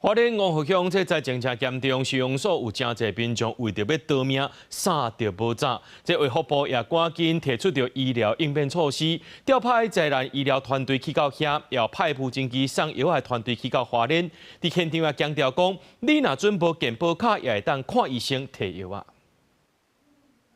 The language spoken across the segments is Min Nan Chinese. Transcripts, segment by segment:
花蓮光復鄉這災情誠嚴重，收容所有誠濟民眾為著欲逃命，衫著無紮。這衛福部也趕緊提出著醫療應變措施，調派災難醫療團隊去到遐，也派無人機送藥的團隊去到花蓮。佇現場也強調講，你若準無健保卡，也會當看醫生提藥啊。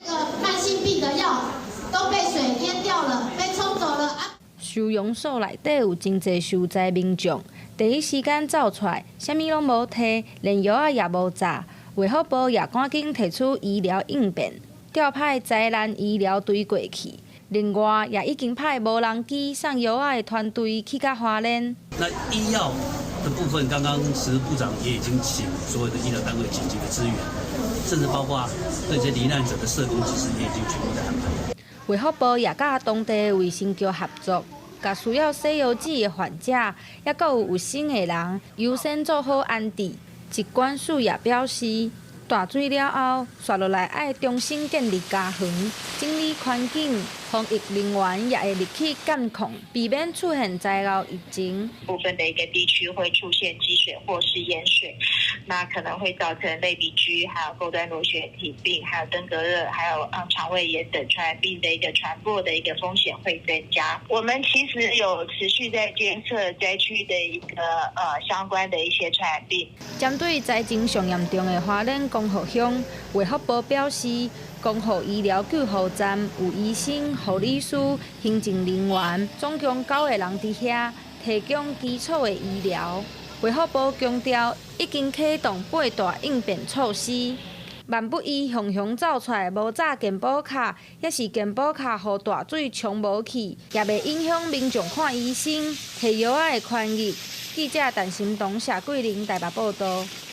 這個慢性病的藥都被水淹掉了，被沖走了啊！收容所內底有真濟受災民眾，第一時間走出來，啥物攏無提，連藥仔也無紮。衛福部也趕緊提出醫療應變，調派災難醫療隊過去。另外，也已經派無人機送藥仔的團隊去到花蓮。那醫藥的部分，剛剛石部長也已經請所有的醫療單位緊急的支援，甚至包括對這些罹難者的社工，其實也已經全部在安排。衛福部也佮當地衛生局合作，共需要西藥劑的患者，抑閣有有身的人，優先做好安置。疾管署也表示，大水了後，紲落來愛重新建立家園，整理環境，防疫人員也會入去監控，避免出現災後疫情。部分的一個地區會出現積水或是淹水，那可能會造成類鼻疽、還有鈎端螺旋體病、還有登革熱、還有腸胃炎等傳染病的一個傳播的一個風險會增加。我們其實有持續在監測災區的一個相關的一些傳染病。針對災情上嚴重的花蓮光復鄉，衛福部表示，光復醫療救護站有醫生、護理師、行政人員，總共九個人佇遐提供基礎的醫療。衛福部強調，已經啟動八大應變措施。萬不伊雄雄走出來無紮健保卡，抑是健保卡予大水沖無去，也袂影響民眾看醫生、提藥仔的權益。記者陳新東、謝桂玲台北報道。